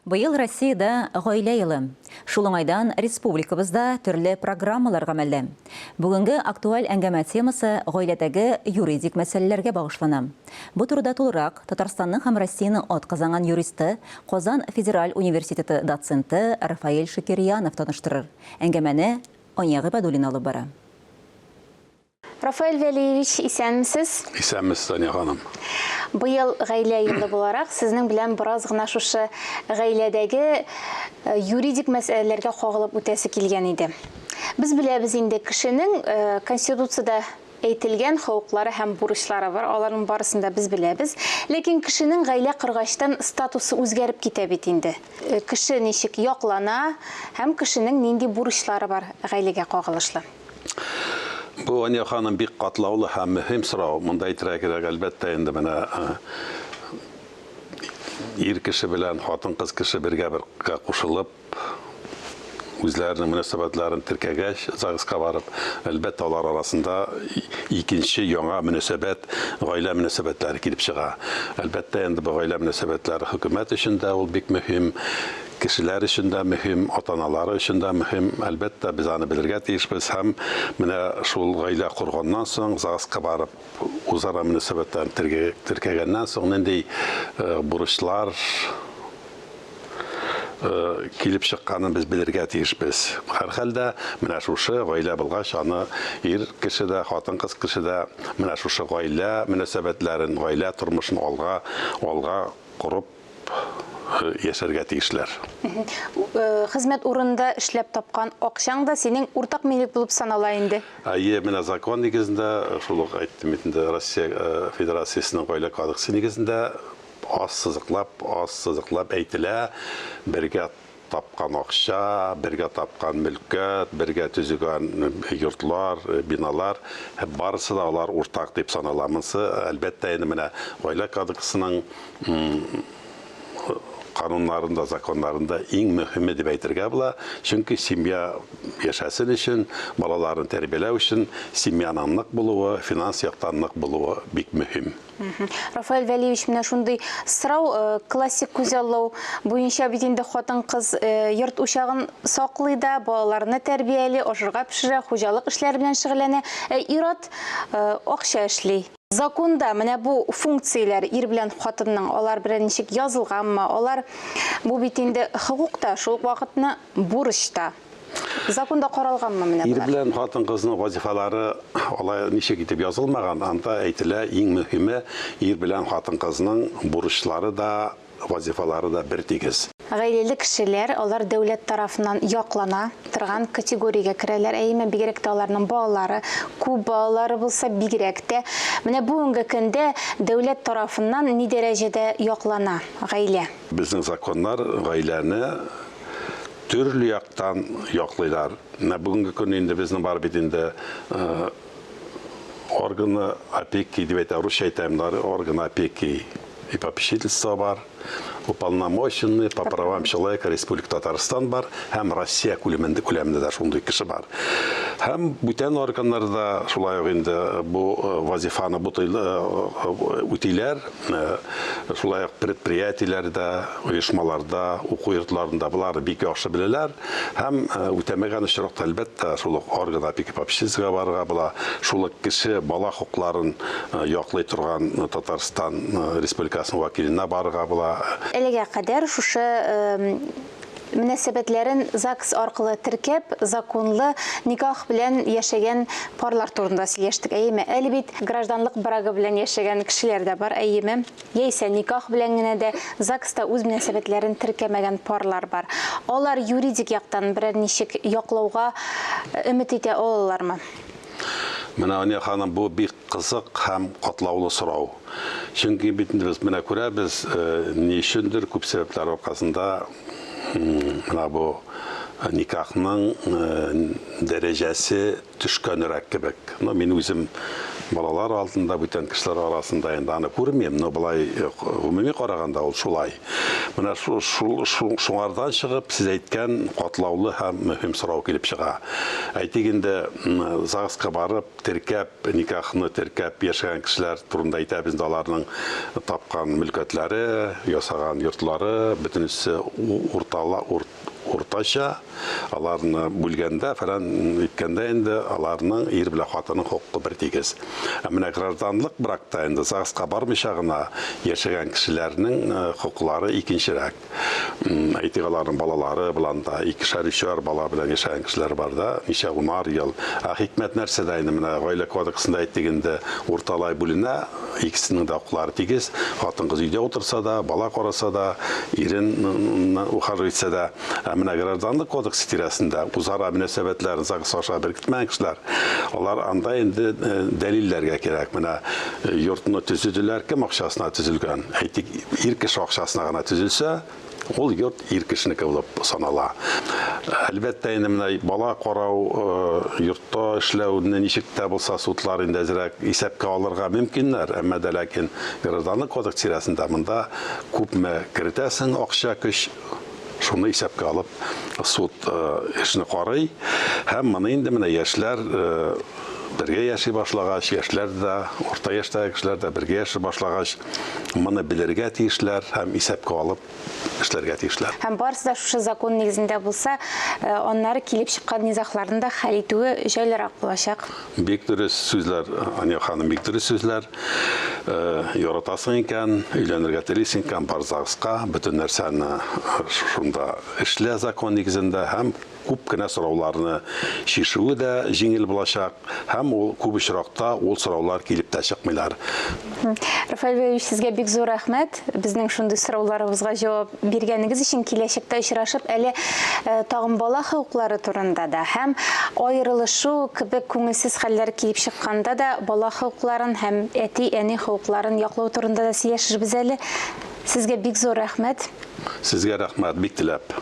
Быел Россиядә Гаилә елы. Шул уңайдан республикабызда төрле программалар гамәлдә. Бүгенге актуаль әңгәмә темасы гаиләдәге юридик мәсьәләләргә багышлана. Бу турыда тулырак Татарстанның һәм Россиянең атказанган юристы, Казан федераль университеты доценты Рафаэль Шакирьянов таныштырыр. Әңгәмәне Ания Гыйбадуллина алып бара. Рафаэль Вәлиевич, исәнмесез. Исәнмесез, Сания ханым. Быел гаилә елы буларак, сезнең белән бераз гына шушы гаиләдәге э, юридик мәсьәләләргә кагылып үтәсе килгән иде. Без беләбез инде, кешенең э, Конституциядә әйтелгән хокуклары һәм бурычлары бар, аларның барысын да без беләбез. Ләкин кешенең гаилә коргачтан статусы үзгәреп китә бит инде. Э, кеше ничек яклана һәм кешенең нинди бурычлары бар гаиләгә кагылышлы? Бу, Ания ханым, бик катлаулы һәм мөһим сорау. Монда әйтергә кирәк, әлбәттә, инде менә ир кеше белән хатын-кыз кеше бергә бергә кушылып, үзләренең мөнәсәбәтләрен теркәгәч, ЗАГСка барып, әлбәттә, алар арасында икенче яңа мөнәсәбәт, гаилә мөнәсәбәтләре килеп чыга. Әлбәттә, инде бу гаилә мөнәсәбәтләре хөкүмәт өчен дә ул бик мөһим. Кешеләр өчен дә мөһим, ата-аналары өчен дә мөһим. Әлбәттә, без аны белергә тиешбез һәм менә шул гаилә корганнан соң, ЗАГСка барып, үзара мөнәсәбәтләрен теркәгәннән соң нинди бурычлар килеп чыкканын без белергә тиешбез. Һәрхәлдә, менә шушы гаилә булгач, аны ир кеше дә, хатын-кыз кеше дә менә шушы гаилә мөнәсәбәтләрен, гаилә тормышын алга, алга корып яшәргә тиешләр. Хезмәт урынында эшләп тапкан акчаң да синең уртак милек булып санала инде. Әйе, менә закон нигезендә, шул ук әйттем бит инде, Россия Федерациясенең Гаилә кодексы нигезендә ассызыклап, ассызыклап әйтелә, бергә тапкан акча, бергә тапкан мөлкәт, бергә төзегән йортлар, биналар, барысы да алар уртак дип санала. Монысы, әлбәттә, инде менә Гаилә кодексының кануннарында, законнарында иң мөһиме дип әйтергә була. Чөнки семья яшәсен өчен, балаларын тәрбияләү өчен семьяның нык булуы, финанс яктан нык булуы бик мөһим. Рафаэль Вәлиевич, менә шундый сорау, э, классик күзаллау буенча бит инде хатын-кыз э, йорт учагын саклый да, балаларны тәрбияли, ашарга пешерә, хуҗалык эшләре белән шөгыльләнә, ә ир-ат э, акча эшли. Законда менә бу функцияләр ир белән хатынның алар белән ничек язылганмы? Алар бу бит инде хокук та, шул ук вакытны бурыч та. Законда каралганмы менә Ир белән хатын-кызның вазифалары алай ничек итеп язылмаган, анда әйтелә, иң мөһиме, ир белән хатын-кызның бурычлары да, вазифалары да бертигез. Гаиләле кешеләр, алар дәүләт тарафыннан яклана торган категориягә керәләр, әйеме? Бигрәк тә аларның балалары, күп балалары булса, бигрәк тә. Менә бүгенге көндә дәүләт тарафыннан ни дәрәҗәдә яклана гаилә? Безнең законнар гаиләне төрле яктан яклыйлар. Менә бүгенге көн инде безнең бар бит инде органы опеки дип әйтә, русча әйтәм, органы опеки и попечительства бар, уполномоченный по правам человека Республика Татарстан бар һәм Россия күләмендә күләмендә дә шундый кеше бар. Һәм бүтән органнарда шулай ук инде бу вазифаны үтиләр. Шулай ук предприятиеләрдә, оешмаларда, уку йортларында боларны бик яхшы беләләр. Һәм үтәмәгән очракта, әлбәттә, шул ук орган опеки попечительствога барырга була. Шул ук кеше бала хокукларын яклый торган Татарстан Республикасының вәкиленә барырга була. Әлегә кадәр шушы мөнәсәбәтләрен ЗАГС аркылы теркәп, законлы никах белән яшәгән парлар турында сөйләштек, әйеме? Әле бит гражданлык брагы белән яшәгән кешеләр дә бар, әйеме? Яисә никах белән генә дә ЗАГСта үз мөнәсәбәтләрен теркәмәгән парлар бар. Алар юридик яктан берәр ничек яклауга өмет итә алалармы? Менә, Ания ханым, бу бик кызык һәм катлаулы сорау. Чөнки бит инде без менә күрәбез, ни өчендер күп сәбәпләр аркасында менә бу никахның дәрәҗәсе төшкәнрәк кебек. Но мин үзем Балалар алдында, бүтән кешеләр арасында инде аны күрмим, но болай гомуми караганда ул шулай. Менә шул, шул, шул, шуңардан чыгып, сез әйткән катлаулы һәм мөһим сорау килеп чыга. Әйтик инде, ЗАГСка барып, теркәп, никахны теркәп яшәгән кешеләр турында әйтәбез инде, аларның тапкан мөлкәтләре, ясаган йортлары, бөтенесе уртала, уртача, аларны бүлгәндә, фәлән иткәндә инде аларның ир белән хатынның хокукы бер тигез. Ә менә гражданлык бракта инде ЗАГСка бармыйча гына яшәгән кешеләрнең хокуклары икенчерәк. Әйтик, аларның балалары белән дә, икешәр, өчәр бала белән яшәгән кешеләр бар да, ничә унар ел. Ә хикмәт нәрсәдә инде, менә гаилә кодексында әйтик инде, урталай бүленә, икесенең дә хокуклары тигез. Хатын-кыз өйдә утырса да, бала караса да, ирен ухаживать итсә дә. Ә менә гражданлык кодексы тирәсендә үзара мөнәсәбәтләрен ЗАГС аша беркетмәгән кешеләр, алар анда инде дәлилләргә кирәк. Менә йортны төзеделәр, кем акчасына төзелгән? Әйтик, ир кеше акчасына гына төзелсә, ул йорт ир кешенеке булып санала. Әлбәттә, инде менә бала карау, йортта эшләүне ничек тә булса судлар инде әзрәк исәпкә алырга мөмкиннәр, әмма дә ләкин гражданлык кодекс тирәсендә монда күпме керетәсең акча, көч, шуны исәпкә алып суд эшне карый. Һәм моны инде менә яшьләр бергә яши башлагач, яшьләр дә, урта яшьтәге кешеләр дә бергә яши башлагач, моны белергә тиешләр һәм исәпкә алып эшләргә тиешләр. Һәм барысы да шушы закон нигезендә булса, аннары килеп чыккан низагларны да хәл итүе җайлырак булачак. Бик дөрес сүзләр, Ания ханым, бик дөрес сүзләр. Яратасың икән, өйләнергә телисең икән, бар ЗАГСка, бөтен нәрсәне шунда эшлә закон нигезендә һәм күп кенә сорауларны чишүе дә җиңел булачак һәм ул күп очракта ул сораулар килеп тә чыкмыйлар. Рафаэль Вәлиевич, сезгә бик зур рәхмәт. Безнең шундый сорауларыбызга җавап биргәнегез өчен. Киләчәктә очрашып, әле тагын бала хокуклары турында да һәм аерылышу кебек күңелсез хәлләр килеп чыкканда да бала хокукларын һәм әти-әни хокукларын яклау турында да сөйләшербез әле. Сезгә бик зур рәхмәт. Сезгә рәхмәт, бик теләп.